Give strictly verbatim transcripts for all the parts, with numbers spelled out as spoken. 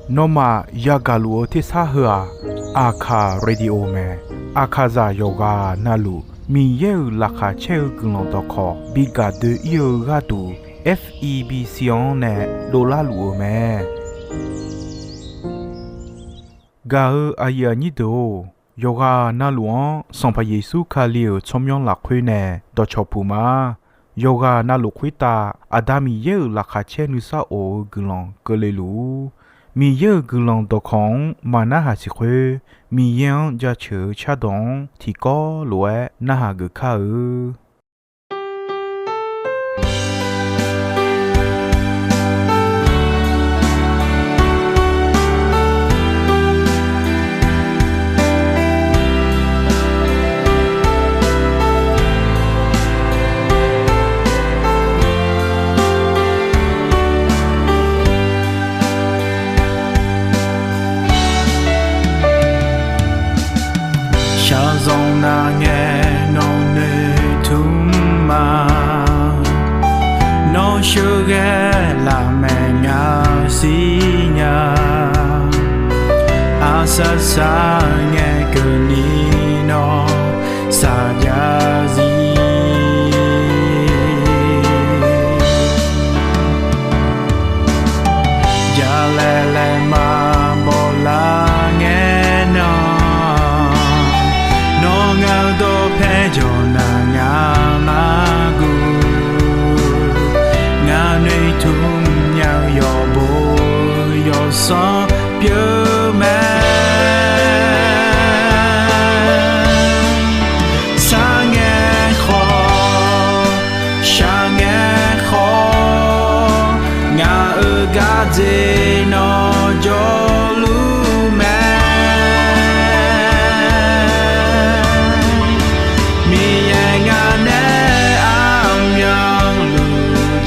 Nawmaf yagaq luf-eu tersar heu-aq, Aqkaq Radio mae. Aqkaqzaq yawqghaq navluf Miqyaer-euq laqkhaq caer-eu guiqlanq dawqkawq bi gaq doe-ir-eu gharduq, F E B C-anr nae dovlar luf-eu mae. Gaq-eu aqyuif aqnyir deuq-or, yawqghaq navluf-anr Sanqpaq Yeqsur Kali-euq tsawrmyanr lafkhoer nae dawqcawq puq ma. Yawqghaq navluf khoertav Aqda Miqyaer-euq laqkhaq caer nuisar of-eu guiqlanq keuvle luf-ur. Miqyaer-euq guiqlanq dawqkawq-anr maqnarhaq siq khoer, Miqyaer-anr jaceuq-eu cardawq-anr tiqkawv lof-aer narhaq geuf kar-eu. Shaqzanq nar ngae nawq noeqtmq ma. Nawr sheuqghae lafmaeq nya siqnya. Aqsar sar ngae keuvni nawr saqjav zir. Jalaeq laeq maqbaw lar ngae nan, nawr ngaq-eu dawqpae jawq nar ngaq mar guv. Ngaq noeqtmq nya-eu yawqbo yawqsanr pyeuf mae. Sar ngae khawf, shaq ngae khawf, ngaq-euq gardzer nawr jawrluf mae. Miqyaer ngaq nae armyanluf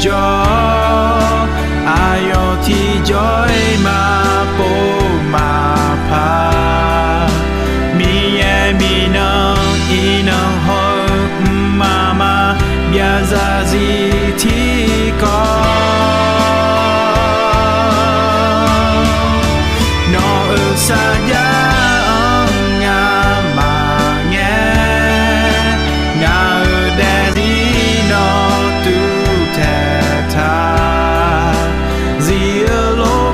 jawr, aqyawf tiqjawr-iq maqpov maqpar. Miqyaer miqnan iqnan hawr-eu mqmaq maqbyav zarzir tiqkawv, nawq-euq sarjax-anr ngamaf ngae, ngaq-euq daefzir nawr tuvtaeq taq. Zir-eu lof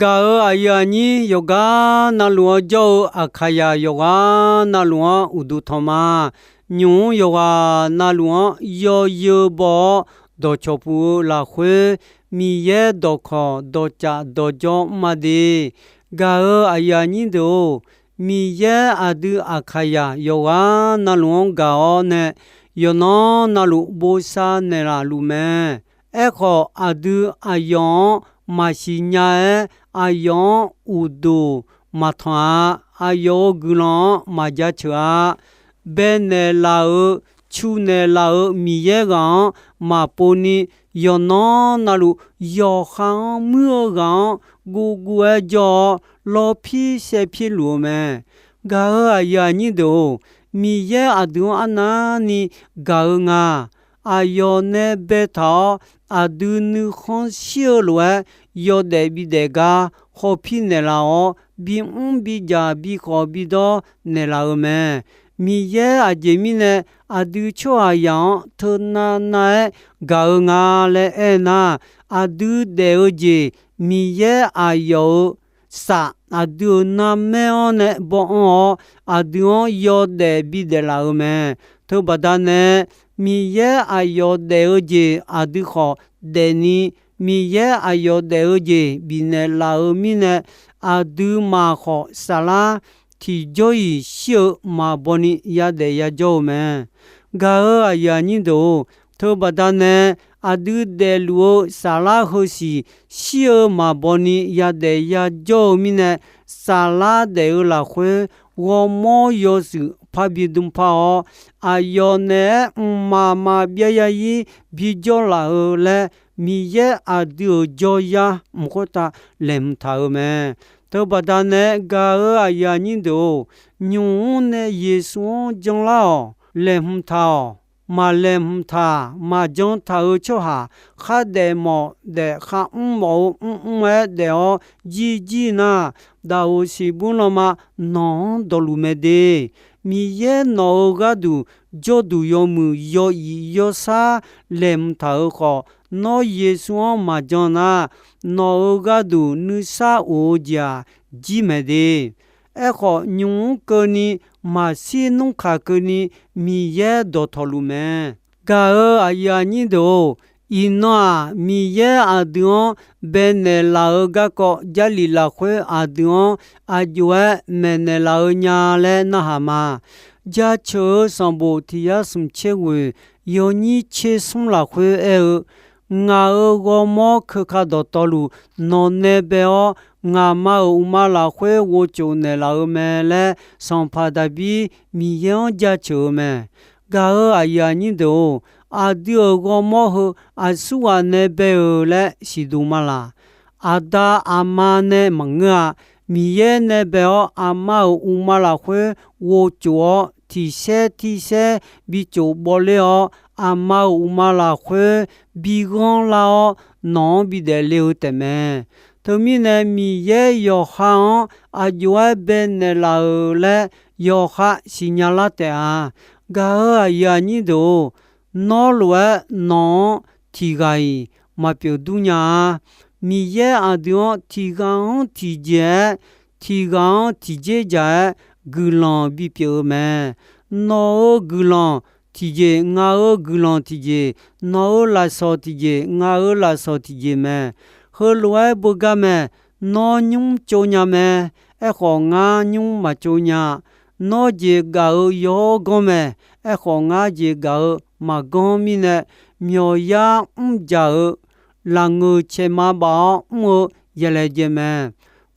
Gaq-euq aqyuif aqnyir yawqgar navluf-anr jawr-eu Aqkaqyaq yawqghaq navluf-anr uqduq tanq ma. Nymq-mr yawqghaq navluf-anr yawzeu baw-awr dawqcawq puq-eu lafkhoer, Miqyaer dawqkawq dawqcaf dawqjawr mr-a de. Gaq-euq aqyuif aqnyir deuq-or, Miqyaer aqdui Aqkaqyaq yawqghaq navluf-anr gaq-awr nae, yawqnan navluf bosav naeqlaf luf mae. Aerkhawf, aqdui aqyawf-anr maqsiq nya-aer, aqyawf-anr uqduq maqtanq-a. Aqyawf-euq guiqlanq-anr maqjaceuq-a. Baenaeq laf-euq, cu naeqlaf-euq Miqyaer ghaq-anr maqpov ni, yawqnan navluf yawqha-anr muir-eu ghaq-anr guvguv-aer jawr-awr, lawrpir saevpir luf-eu mae. Gaq-euq aqyuif aqnyir deuq-or, Miqyaer aqdui-anr arnavni gaq-eu nga. Aqyawf nae baetaq-awr, aqdui nuikhanr shir-eu lof-aer, yawdaef bidaef gar hawpir naeqlaf-awr, bimr bidzaq bikhawf bidawr naeqlaf-eu mae. Miqyaer aqjeq mirnae aqdui tsawrhaqzaq-anr teunav nav-aer gaq-eu nga laer aernar, aqdui daef-eu jeq Miqyaer aqyawf-euq saf aqdui-euq narmaer-anr nae bawanr-awr, aqdui-anr yawdaef bidaef laf-eu mae. Teubaqda nae, Miqyaer aqyawf daef-eu jeq aqdui khawf daefni, Miqyaer aqyawf daef-eu jeq bifnaeq laf-eu mirnae, aqduimaf khawf saflar tiqjawr-iq shir-eu maqbaw ni yadaef yajawr-eu mae. Gaq-euq aqyuif aqnyir deuq-or, teubaqda nae aqdui daefluf-eu saflar heusiq shir-eu maqbaw ni yadaef yajawr-eu mirnae, saflar daef-eu lafkhoer ghawrmawr yawshuif parbi dm par-awr, aqyawf naeq-aer mqmaq maqbyav zarzir bijawr laf-eu laer, Miqyaer aqdui-euq jawryar mq khoertav laeqhmq taq-euq mae. Teubaqda nae gaq-euq aqyuif aqnyir deuq-or, nymq-mr nae Yeqsur-anr janlar-awq. Laeqhmq taq-awq. Maq laeqhmq taq, maq jan taq-eu tsawrhaq, khardaef mawf daef, kharmr mawf-eu mrmr-aer daef-awr jirjir nar, daqoq siqbur lanma nawq-anr dawqluf mae de. Miqyaer nawq-euq gharduq jawrduq yawmuiq yaw-iq yawsar laeqhmq taq-euq khawf, nawr Yeqsur-anr maqjan nar, nawq-euq gharduq nuisar of-eu jeq-aq jir maeq de. Aerkhawf, nymq-mr keuvni, maqshir nmr kaq keuvni, Miqyaer dawqtawvluf mae. Gaq-euq aqyuif aqnyir deuq-or, iqnan-aq, Miqyaer aqdui-anr baenaeq laf-eu garkawv Jarlif lafkhoer aqdui-anr aq jov-aer maeqnaeq laf-eu nya laer narhaq ma. Jaceuq-eu sanqbof tiq yar smq tser ghoeq yawnyir tser smr lafkhoer aer-eu, Ngaq-euq ghawrmawr keuka dawqtawvluf nawq nae bae-awr, ngaqma-euq uqma lafkhoer ghovcof naeqlaf-eu mae laer, sanqpaq Daqbir Miqyaer-anr jaceuq-eu mae. Gaq-euq aqyuif aqnyir deuq-or, aqdui-euq ghawrmawr heu aqsurghaq nae bae-euq laer siqduq ma laq. Aqda aqma nae maqngeur-a. Miqyaer nae bae-awr, aqma-euq uqma lafkhoer ghovcof-awr, tiq saer tir saer bi cof bawler-awr, aqma-euq uqma lafkhoer bi ghanr lar-awr, nawq-anr bi daefle-eu taefmae. Teumirnae, Miqyaer yawqha-anr aq jov-aer baenaeq laf-euq laer yawqha siqnya lar taef-a. Gaq-euq aqyuif aqnyir deuq-or, nawr lof-aer nawq-anr tiq ghaq-iq maqpyeuf dur nya-a. Miqyaer aqdui-anr tiq ghaq-anr tiqjeq-aer, tiq ghaq-anr tiqjeq dzaq-aer guiqlanq bipyeuf-eu mae. Nawq-euq guiqlanq tiqjeq, ngaq-euq guiqlanq tiqjeq, nawq-euq lafsawq tiqjeq, ngaq-euq lafsawq tiqjeq mae. Heulof-aer beugar mae. Nawr nymr tsov nya mae. Aerkhawf, ngar nymr maqtsov nya. Nawr jeq gaq-eu yawr ganr mae. Aerkhawf, ngar jeq gaq-eu maqganr mirnae, myawqyar mr dzaq-eu lafngeuq caeqma baf-awr mr-eu yalaejae mae.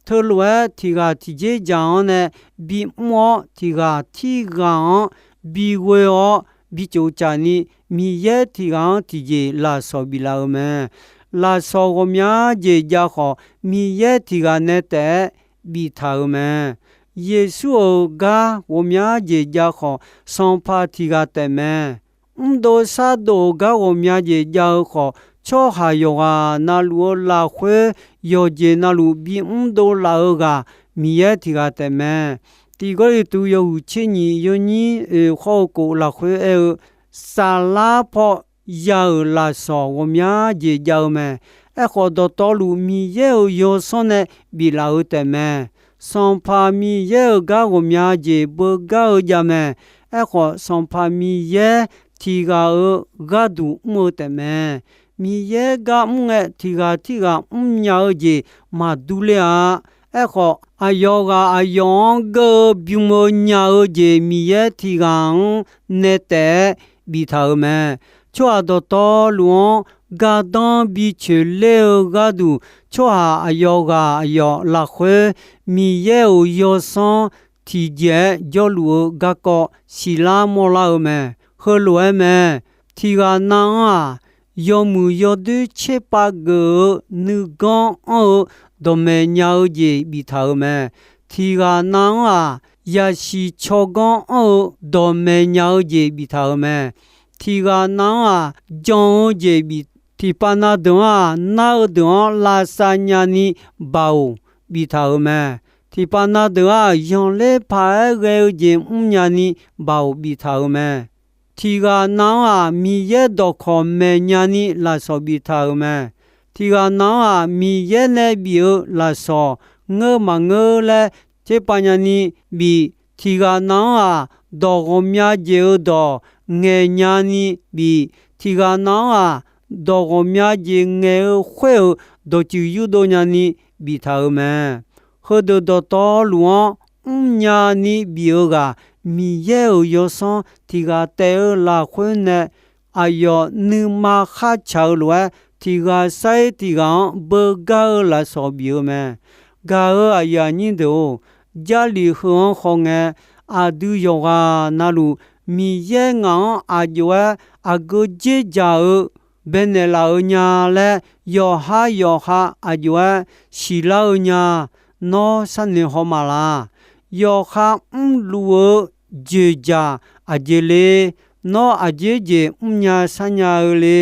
Teulof-aer tiq ghaq tiqjeq dzaq-anr nae bimr-awr, tiq ghaq tirghaq-anr bighoe-awr bicov tsaf ni, Miqyaer tiq ghaq-anr tiqjeq lafsawq biflaf-eu mae. Lafsawq ghawqmya jeq jav khawf, Miqyaer tiq ghaq nae taef-aer biftaq-euq mae. Yeqsur-euq gar ghawqmya jeq jav khawf, sanqpaq tiq ghaq taef mae. Mrdov shardov-euq gar ghawqmya jeq jav-eu khawf, tsawrhaq yawqghaq navluf-eu lafkhoer yawqjeq navluf bimr dovlaf-eu ghaq Miqyaer tiq ghaq taef mae. Tiq Gawrliqtu yawhuiq tser nyiq yawnyir oeq khawr-eu kof lafkhoer aer-eu, saflar paw ya-euq lafsawq ghawqmya jeq jav-eu mae. Aerkhawf, dawqtawvluf Miqyaer-euq yawsanr nae biflaf-eu taefmae. Sanqpaq Miqyaer-euq gar ghawqmya jeq beugar-eu javmae. Aerkhawf, Sanqpaq Miqyaer tiq ghaq-euq gharduq mr-eu taefmae. Miqyaer gar mr ngae, tiq ghaq tirghaq mrnya-eu jeq maqdur ler-a. Aerkhawf, aqyawf ghaq aqyawf-anr geur-eu bym-eu nya-eu jeq Miqyaer tiq ghaq-anr nae taef-aer biftaq-euq mae. Tsawrhaq dawqtawvluf-anr gardanr bicoeq ler-eu gharduq, tsawrhaq aqyawf ghaq aqyawf lafkhoer Miqyaer-euq yawsanr tiqjeq-aer jawrluf-eu garkawv siqlar mawrlar-eu mae. Heulof-aer mae. Tiq ghaq nav-anr-aq, yawmuiq yawdoer tserpav geuf-eu nuiganr anr-eu dawqmaeq nya-eu jeq biftaq-euq mae. Tiq ghaq nav-anr-aq, yasiq tsawrganr anr-eu dawqmaeq nya-eu jeq biftaq-euq mae. Tiq ghaq nav-anr-aq, jan-eu jeq bif, tiqpav na deuq-anr-aq, nar-eu deuq-anr lavsav nyani baoq biftaq-euq mae. Tiqpav na deuq-aq, zanqler paq-aer ghae-eu jeq mrnya ni baoq biftaq-euq mae. Tiq ghaq nav-anr-aq, Miqyaer dawqkawq maeqnya ni lafsawq biftaq-euq mae. Tiq ghaq nav-anr-aq, Miqyaer nae bif-eu lafsawq ngeur maqngeur laer tserpav nyani bif. Tiq ghaq nav-anr-aq, dawq ghawqmya jeq-eu dawq ngaeqnya ni bif. Tiq ghaq nav-anr-aq, dawq ghawqmya jeq ngaeq-eu khoer-euq dawqtsuif yurdov nyani biftaq-euq mae. Heudeuq dawqtawvluf-anr mrnya ni bif-eu ghaq, Miqyaer-euq yawsanr tiq ghaq taef-eu lafkhoer nae aqyawf nuima khartsaq-eu lof-aer, tiq ghaq sar-ir tiq ghaq-anr beugar-eu lafsawq bif-eu mae. Gaq-euq aqyuif aqnyir deuq-or, Jarlif heu-anr khawngae, aqdui yawqghaq navluf Miqyaer ngaq-anr aq jov-aer aqgeu dzerdzaq-eu baenaeq laf-eu nya laer, yawqha yawqha aq jov-aer siqlar-eu nya. Nawr sharnoeq haw ma laq? Yawqha mrluf-eu dzoeqdzaq aqjeq le? Nawr aqjeq jeq mrnya sharnya-eu le?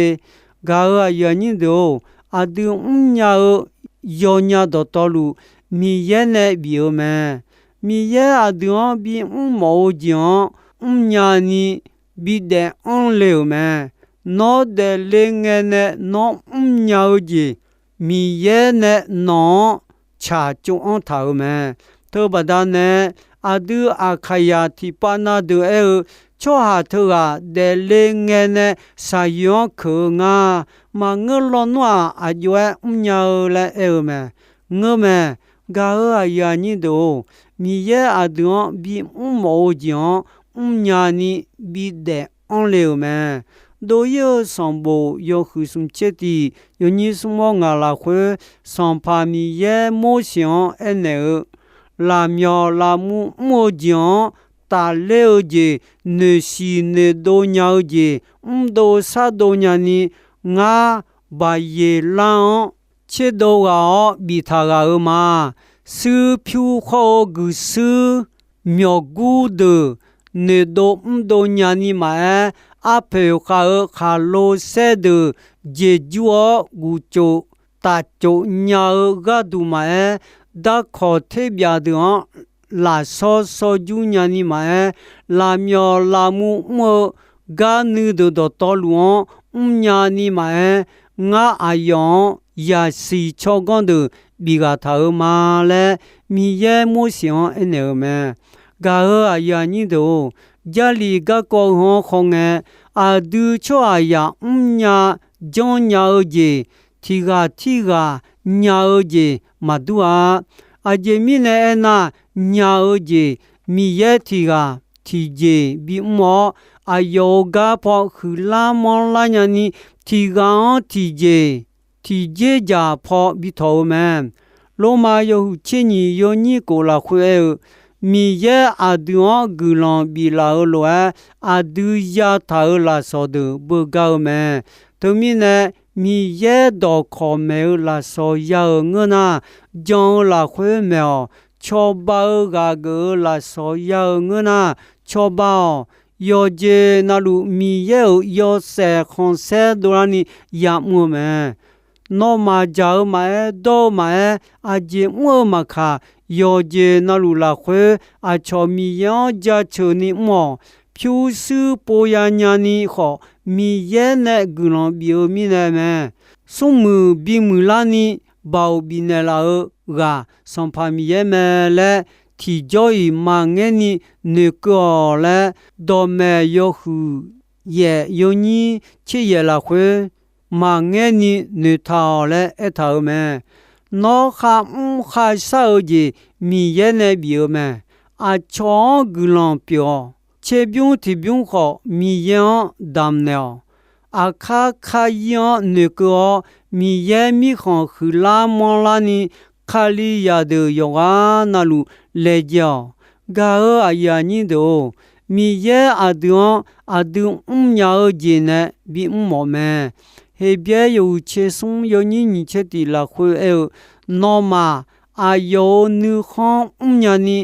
Gaq-euq aqyuif aqnyir deuq-or, aqdui mrnya-eu yawnya dawqtawvluf Miqyaer nae bif-eu mae. Miqyaer aqdui-anr bimr mawf-eu jeq-anr mrnya ni bidaef anr le-euq mae. Nawr daefle ngae nae nawr mrnya-eu jeq, Miqyaer nae nawq-anr tsaqtsov anr taq-euq mae. Teubaqda nae, aqdui Aqkaqyaq tiqpav na deuq aer-eu, tsawrhaq teughaq daefle ngae nae shaqyoeq-anr keuq-eu nga. Maqngeur lawnmr-aq, aq jov-aer mrnya-eu laer aer-eu mae. Ngeur mae. Gaq-euq aqyuif aqnyir deuq-or, Miqyaer aqdui-anr bimr mawf-eu jeq-anr mrnya ni bidaef anr le-euq mae. Dov-ir-eu sanqbof yawhuiq smq tser tiq yawnyir smr mawr ngaq lafkhoer, Sanqpaq Miqyaer Morseq-anr aernaeq-eu, lafmyawf lafmuv mr-eu jeq-anr tafler-eu jeq, noeqsiq noeqdov nya-eu jeq, mrdov shardov nyani, ngar Baqyeqlar-anr tserdov ghaq-awr biftaq ghaq-euq ma. Shuir pyur khawr-eu guiqshuir myawqgur deuq noeqdov mrdov nyani maqaer, arpoeq khav-eu khaqlo saer deuq jeqjur-awr guftsof taftsov nya-eu gharduq maqaer, darkawq terbyaf deuq-anr lafshawr shawrjur nyani maqaer, lafmyawf lafmuv mr-eu gar nuideuq dawqtawvluf-anr mrnya ni maqaer, ngar aqyawf-anr yaqsiq tsawrganr deuq bif ghaq taq-euq ma laer, Miqyaer Morseq-anr aernaeq-euq mae. Gaq-euq aqyuif aqnyir deuq-or, Jarlif garkawv heu-anr khawngae, aqdui tsawrhaqzaq mrnya janrnya-eu jeq, tiq ghaq tirghaq nya-eu jeq maqdur-a. Aqjeq mirnae aernar, nya-eu jeq Miqyaer tiq ghaq tiqjeq bimr-awr, aqyawf-euq gar paw huiqlar manrlar nyani, tiq ghaq-anr tiqjeq tiqjeqzaq paw bitawq-eu mae. Lormav yawhuiq tser nyiq yawnyir kof lafkhoer aer-eu, Miqyaer aqdui-anr guiqlanq biflaf-eu lof-aer, aqdui yataq-euq lafsawq deuq beugar-eu mae. Teumirnae, Miqyaer dawqkawq maeq-eu lafsawq ya-euq ngeur nar, jan-eu lafkhoer maeq-awq. Cawba-eu ghaq geuf-eu lafsawq ya-euq ngeur nar, cawba-awq. Yawqjeq navluf Miqyaer-euq yawshaef khanqsaer dovlarni ya'mr-eu mae. Nawmaf dzaq-eu maqaer, dawr-eu maqaer, aqjeq mr-eu maqkaq, yawqjeq navluf lafkhoer aqcawq Miqyaer-anr jaceuq ni mr-awq. Pyurshuir pov ya nyani khawf, Miqyaer nae guiqlanq bif-eu mirnae mae. Smrmuiq bimuiq larni baoq bifnaeq laf-eu ghaq Sanqpaq Miqyaer mae laer tiqjawr-iq maqngaer ni noeqkeuv-awq laer, dawqmaeq yawhuiq yaef yawnyir tser yaef lafkhoer maqngaer ni noeqtaq-awq laer aertaq-euq mae. Nawr kharmr kharshar-eu jeq Miqyaer nae bif-eu mae. Aqcawq-anr guiqlanq pyeuf-awq. Tserbymr tiqbymr khawf Miqyaer-anr damqnaeq-awq. Aqkar karyir-anr noeqkeuv-awr, Miqyaer mirkhanq huiqlar manrlarni, Kalizaq deuq yawqghaq navluf laejae-awq. Gaq-euq aqyuif aqnyir deuq-or, Miqyaer aqdui-anr aqdui mrnya-eu jeq nae bimr mawf mae. Heqbyaer yawhuiq tser smr yawnyir nyiq tser tiq lafkhoer aer-eu, nawmaf aqyawf-euq nuikhanr mrnya ni,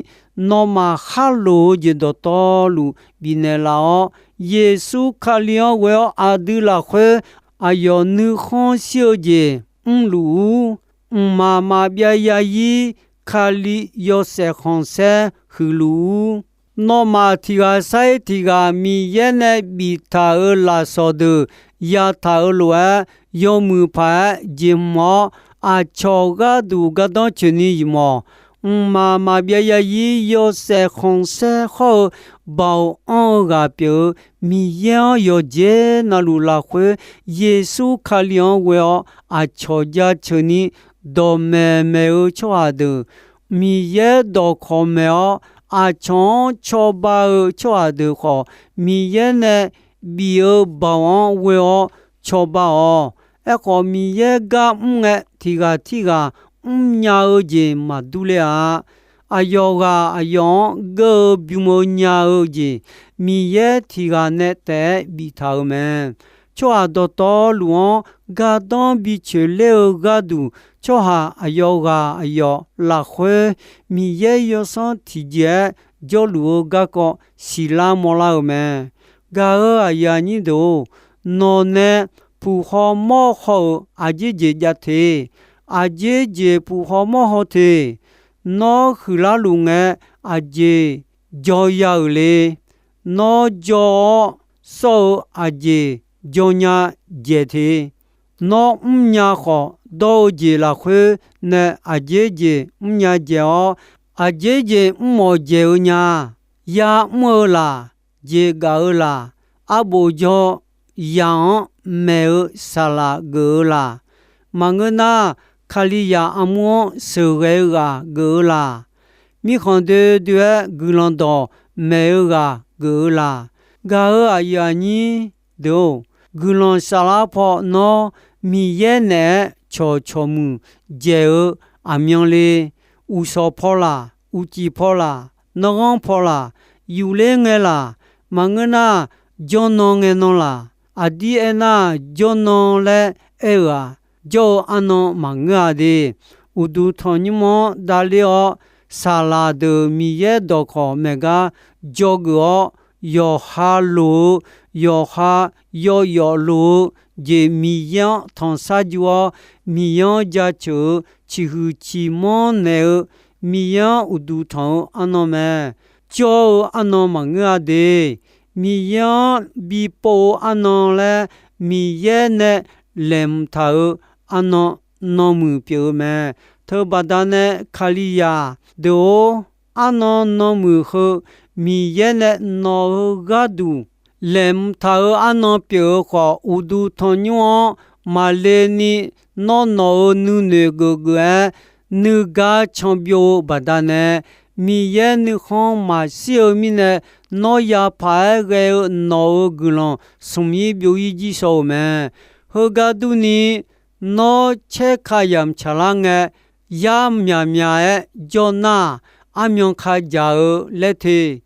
nawmaf kharloq-eu jeq dawqtawvluf bifnaeq laf-awr, Yeqsur Kali-anr ghoe-awr aqdui lafkhoer aqyawf nuikhanr shir-eu jeq mrluf-ur. Mqmaq maqbyav yarzir Kali yawshaef khanqsaer huiqluf-ur. Nawmaf tiq ghaq sar-ir tiq ghaq Miqyaer nae biftaq-euq lafsawq deuq yataq-euq lof-aer, yawmuiq paq-aer jeqhmq-awr, aqcawq gharduq gardanr coeqni yamq-awq. Mqmaq maqbyav yarzir yawshaef khanqsaer hawr-eu baoq anr-eu ghaq pyeuf-eu Miqyaer-anr yawqjeq navluf lafkhoer Yeqsur Kali-anr ghoe-awr aqcawq jaceuq ni dawqmaeq maeq-eu tsawrhaq deuq, Miqyaer dawqkawq maeq-awr aqcawq-anr cawba-eu tsawrhaq deuq khawf, Miqyaer nae bif-eu baoq-anr ghoe-awr cawba-awq. Aerkhawf, Miqyaer gar mr ngae, tiq ghaq tirghaq mrnya-eu jeq maqdur ler-a. Aqyawf ghaq aqyawf-anr geur-eu bym-eu nya-eu jeq, Miqyaer tiq ghaq nae taef-aer biftaq-euq mae. Tsawrhaq dawqtawvluf-anr gardanr bi coeqler-eu gharduq, tsawrhaq aqyawf ghaq aqyawf lafkhoer Miqyaer yawsanr tiqjeq-aer jawrluf-eu garkawv siqlar mawrlar-euq mae. Gaq-euq aqyuif aqnyir deuq-or, nawq nae puq haw mawr haw-euq aqjeq jeq jav te. Aqjeq jeq puq haw mawr haw te. Nawr huiqlar luf ngae, aqjeq jaw ya-euq le. Nawr jaw-awr sawr-eu aqjeq jawnya dzaeq te. Nawr mrnya khawf, dawr-eu jeq lafkhoer nae aqjeq jeq mrnya dzaeq-awr, aqjeq jeq mrmawf dzaeq-eu nya. Ya'mr-eu laq, jeqgaf-eu laq, arbof jaw yaq-anr maeq-eu saqlaq geuf-eu laq, maqngeur nar, Kalizaq armur-anr sheuqghae-eu ghaq geuf-eu laq, mirkhanq doe doe-aer guiqlanq dawq maeq-eu ghaq geuf-eu laq. Gaq-euq aqyuif aqnyir deuq-or, guiqlanq saflar paw nawr Miqyaer naeq-aer cawqcawq muiq dzaeq-eu aqmyanle, uqshawq paw laq, uqcif paw laq, nanrghanr paw laq, yufler ngae laq, maqngeur nar, jawrnan ngae nan laq, aqdir aernar, jawrnan laer aer-euq-aq, jawr-eu arnan maqngeur-a de. Uqduq tanqnymr-anr davler-awr, saqlaq deuq Miqyaer dawqkawq maeq gar dzawgeuf-awr, yawqha loq-eu, yawqha yawyawf loq-eu jeq Miqyaer-anr tanqsar jur-awr, Miqyaer-anr jaceuq-eu ciqhuiq ciqmanr naeq-eu, Miqyaer-anr uqduq tanq-eu arnan mae. Jawr-eu arnan maqngeur-a de. Miqyaer-anr bipov-eu arnan laer Miqyaer nae laeqhmq taq-euq arnan nanmuiq pyeuf-eu mae. Teubaqda nae Kalizaq deuq-or, arnan nanmuiq heu Miqyaer nae nawq-euq gharduq laeqhmq taq-euq arnan pyeuf-eu khawf, uqduq tanqnymr-anr maqle ni nawr nawq-euq nuinoeq geufgeuf-aer nuigar canbyov-eu baqdanae, Miqyaer nuikhanr maqshir-eu mirnae, nawr yapaq-aer ghae-eu nawq-euq guiqlanq smq-ir byov-ir jir shaw-euq mae. Heugar durni, nawr caer ka yamq tsaqlar ngae, yar myaqmyaq-aer jawr nar, armyan ka jaq-eu laer te.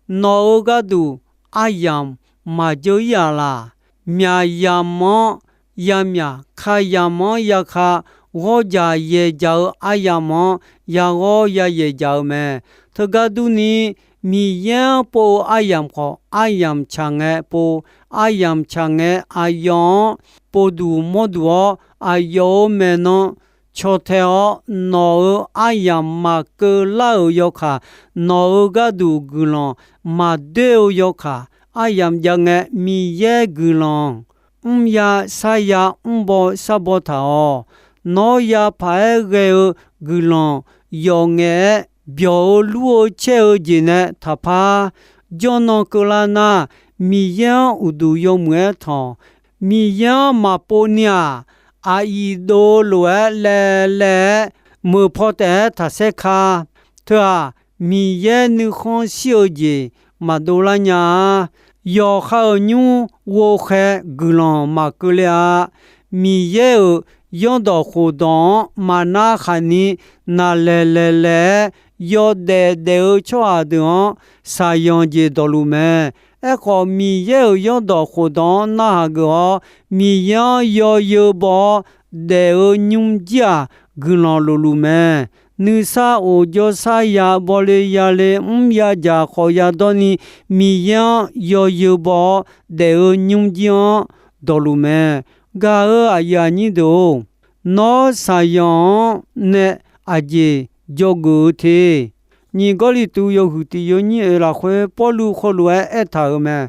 Nawq-euq gharduq aryamq maqjawr-ir-aq laq. Myaqyamq-anr yamyaq, ka yamq-anr yaka, ghawrjaq yaeqjaq-eu aryamq-anr yaghawr yayaeq jaq-eu mae. Teugar durni, Miqyaer-anr pov-eu aryamq khawf, aryamq tsaq ngae pov, aryamq tsaq ngae aqyawf-anr povduq mawrduq-awr, aqyawf-euq maeqnan caw tae-awr, nawq-euq aryamq maqkeuv lar-euq yawkaq, nawq-euq gharduq guiqlanq maqdoer-eu yawkaq, aryamq jav ngae, Miqyaer guiqlanq mrya sarya mrbaw sarbaw taq-awq. Nawr yapaq-aer ghae-eu guiqlanq yawf ngaef-aer, byawq-eu lur-eu caer-eu jeq nae taqpar jawrnan keuvlar nar, Miqyaer-anr uqduq yawmuiq-aer tanq. Miqyaer-anr maqpov ni-aq, aqyuif dov-eu lof-aer laev laev-aer, meuq paw taef-aer taqsaer ka. Teu-aq, Miqyaer nuikhanr shir-eu jeq maqdov lar nya-a. Yawqha-euq nymr ghovkhae guiqlanq maqkeuv le-a. Miqyaer-euq zanrdawq khofdawq-anr maqnar khaqni naqlaeq laeq laeq-aer yawdaef daef-eu tsawrhaq deuq-anr shaqyanq jeq dawqluf mae. Aerkhawf, Miqyaer-euq zanrdawq khofdawq-anr narhaq geuf-awr, Miqyaer-anr yawzeu baw-awr daef-eu nymrjir-aq, guiqlanq lofluf mae. Nuisar of jawrsar ya bawle yale mr yadzaq khawf yadawr ni, Miqyaer-anr yawzeu baw-awr daef-eu nymrjir-anr dawqluf mae. Gaq-eu aqyuif aqnyir deuq-or, nawr shaqyanq-anr nae aqjeq dzawgeuf-eu te. Nyiq Gawrliqtu yawhuiq tiq yawnyir oeq lafkhoer Pawrluv heulof-aer aertaq-euq mae.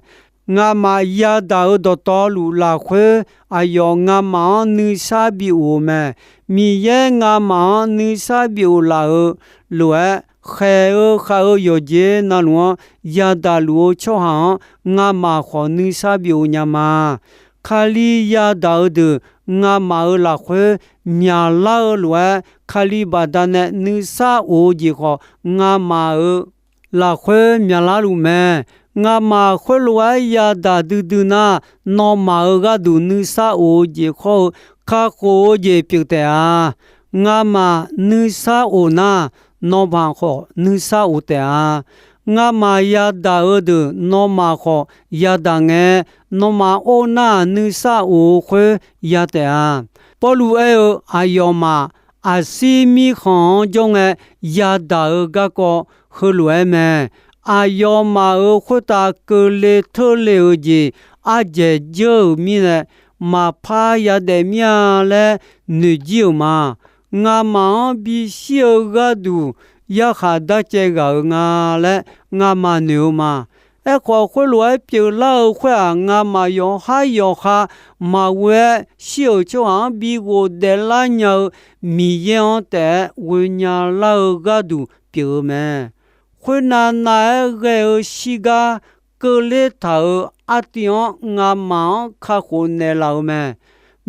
Ngamaf yadaq-eu dawqtawvluf lafkhoer aqyawf ngamaf-anr nuisar bi of-eu mae. Miqyaer ngamaf-anr nuisar bi of laf-eu lof-aer, khaeq-eu khav-eu yawqjeq navluf-anr yadaq luf-eu tsawrhaq-anr ngamaf khawf nuisar bi of nya ma. Kali yadaq-eu deuq ngamaf-euq lafkhoer myaqlar-eu lof-aer, Kali baqdanae nuisar of-eu jeq khawf ngamaf-euq lafkhoer myaqlar luf mae. Ngamaf khoerlof-aer yadaq duidui nar, nawmaf-euq gharduq nuisar of-eu jeq khawr-eu kakhof-eu jeq pyeuf taef-a. Ngamaf nuisar of nar, nawmaf khawf nuisar of taef-a. Ngamaf yadaq-eu deuq nawmaf khawf yadaq ngae, nawmaf or nar nuisar of-eu khoer ya taef-a. Pawrluv aer-eu aqyawfmaf aqsir mirkhanq-anr jawr ngae yadaq-eu garkawv heulof-aer mae. Aqyawfmaf-euq khoertav keuvle teurle-euq jeq ardzaeq dzeur-euq mirnae, maqpar yadaef mir-a laer noeq jir-euq ma. Ngamaf-anr bishir-eu gharduq yarkhaq darcaev ghaq-euq nga laer ngamaf noeq-eu ma. Aerkhawf, khoerlof-aer pyeuflar-eu khoer-aq, ngamaf yawqhar yawqha maqghoe-aer shir-euq tsawrhaq-anr bi ghofdaef lar nya-eu Miqyaer-anr taef-aer ghoenya lar-eu gharduq pyeuf-eu mae. Khoernav nav-aer ghae-eu shirgar keuvler taq-euq artiv-anr ngamaf-anr kakhof naeqlaf-euq mae.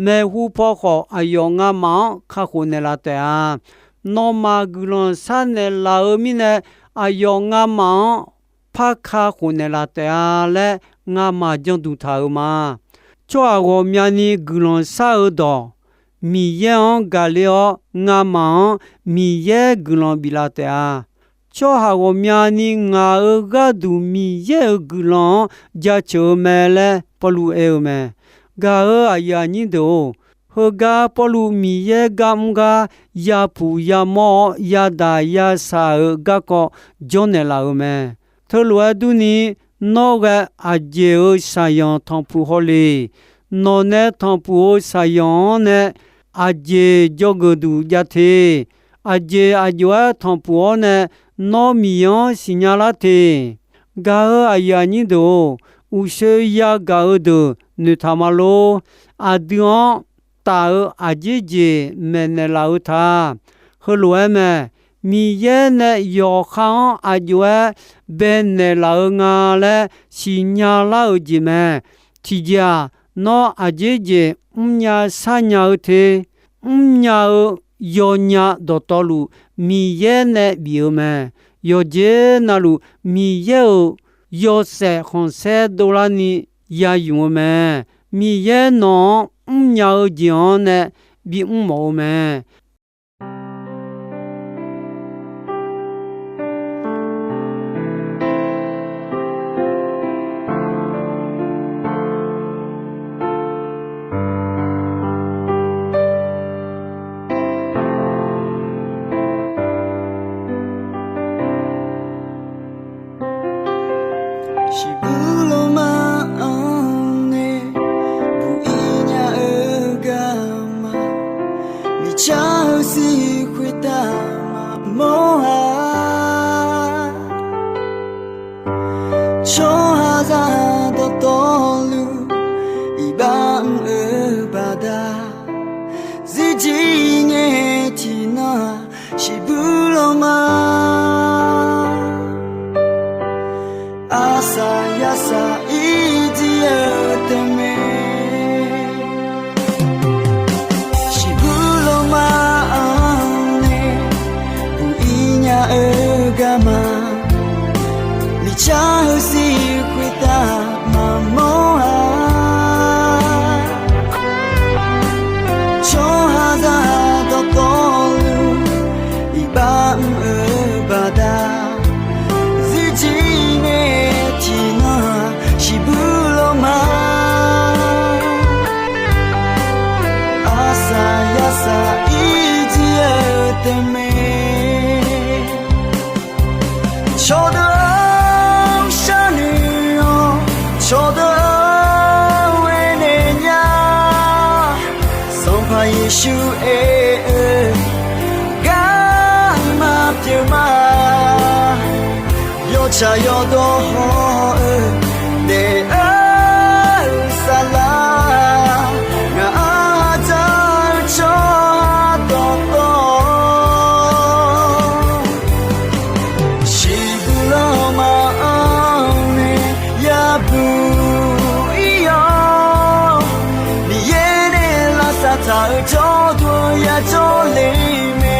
Maeqhu paw khawf aqyawf ngamaf-anr kakhof naeqlaf taef-a. Nawmaf guiqlanq sharnaeq laf-eu mirnae, aqyawf ngamaf-anr par kakhof naeqlaf taef-a laer ngamaf janduq taq-euq ma. Tsawrhaq ghawqmyani guiqlanq shar-eu dawq Miqyaer-anr gaqler-awr, ngamaf-anr Miqyaer guiqlanq biflaf taef-a. Tsawrhaq ghawqmyani ngaq-euq gharduq Miqyaer-euq guiqlanq-anr jaceuq-eu mae laer Pawrluv aer-eu mae. Gaq-euq aqyuif aqnyir deuq-or, heugar Pawrluv Miqyaer gar mr gar yapuq yamawr-awr yadaq yashaq-euq garkawv jawrnaeq laf-euq mae. Teulof-aer durni, nawr ghae aqjeq-euq shaqyanq tanqpuq haw le. Nawq nae tanqpuq-euq shaqyanq-anr nae aqjeq dzawgeuf duq jav te. Aqjeq aqjox-aer tanqpuq-awr nae nawr Miqyaer-anr siqnya lar te. Gaq-euq aqyuif aqnyir deuq-or, uqshoe yagaq-eu deuq noeqtaq ma lor. Aqdui-anr taf-eu aqjeq jeq maeqnaeq laf-eu ta. Heulof-aer mae. Miqyaer nae yawqha-anr aqjox-aer baenaeq laf-eu nga laer siqnya lar-eu jeq mae. Tiqjeq-aq, nawr aqjeq jeq mrnya sharnya-eu te. Mrnya-eu yawnya dawqtawvluf Miqyaer nae bif-eu mae. Yawqjeq navluf Miqyaer-euq yawshaef khanqsaer dovlarni ya ymq-eu mae. Miqyaer nawq-anr mrnya-eu jeq-anr nae bimr mawf-eu mae. Shiqbuir lawrma-anr nae buq-ir nya-eu garma, miqcar-eu siq khoertav maqmawr-a. Tsawrhaqzaq Shiqbuir lanma, arsaq yasaq ir jir-eu taef mae. Shiqbuir lanma-anr nae buq ir nya-eu garma, miqcar heusiq khoertav maqmawr-a. Tsawrhaqzaq dawqtawvluf iqbax mr-eu baqda, zirjir ngae tiqnan-aq shiqbuir lanma, arsaq yasaq ir jir-eu taef mae. Cawqdeuq-anr sharnoeq-awr, cawqdeuq-anr aernaeq nya. Sanqpaq Yeqsur aer-eu garma pyeuf ma. Yawtsaq yawdawr haw-eu daef-eu saflar, ngaq-anr dzaq-eu tsawrhaq dawqtawv, shiqbuir lanma-anr nae yabuq ir-awr, Miqyaer nae lavsav taq-eu jawrduq-anr yajawr le mae.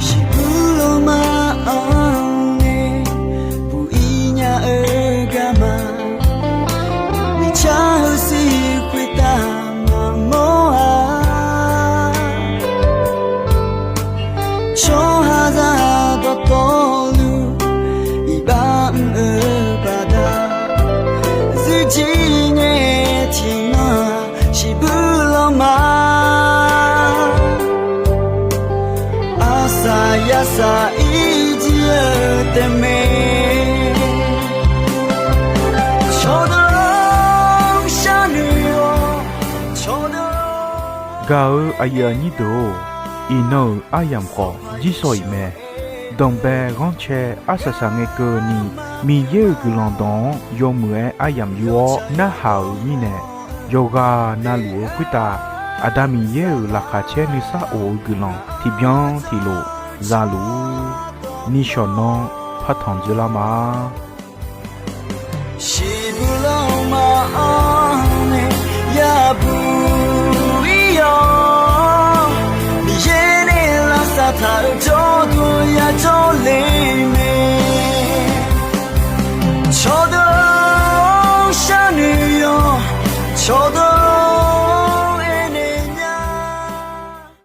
Shiqbuir lanma-anr nae buq ir nya-eu garma, miqcar heusiq khoertav maqmawr-a. Tsawrhaqzaq dawqtawvluf iqbax mr-eu baqda, zirjir ngae tiqnan-aq shiqbuir lanma, arsaq yasaq ir jir-eu taef mae. Cawqdeuq-anr sharnoeq-awr, cawqdeuq-anr Gaq-eu aqyuif aqnyir deuq-or, iqnan-euq aryamq khawf jirsawq iq mae. Danqbae ghanrcae arsaq saq ngae keuvni, Miqyaer-euq guiqlanq dawq-anr yawmuiq-aer aryamq yur-awr narhaq-euq mirnae, yawqghaq navluf-eu khoertav Aqda Miqyaer-euq laqkhaq caer nuisar of-eu guiqlanq tiqbyan tiqlof zaluf-ur. Nishawq nanr partanq dzeurlar ma.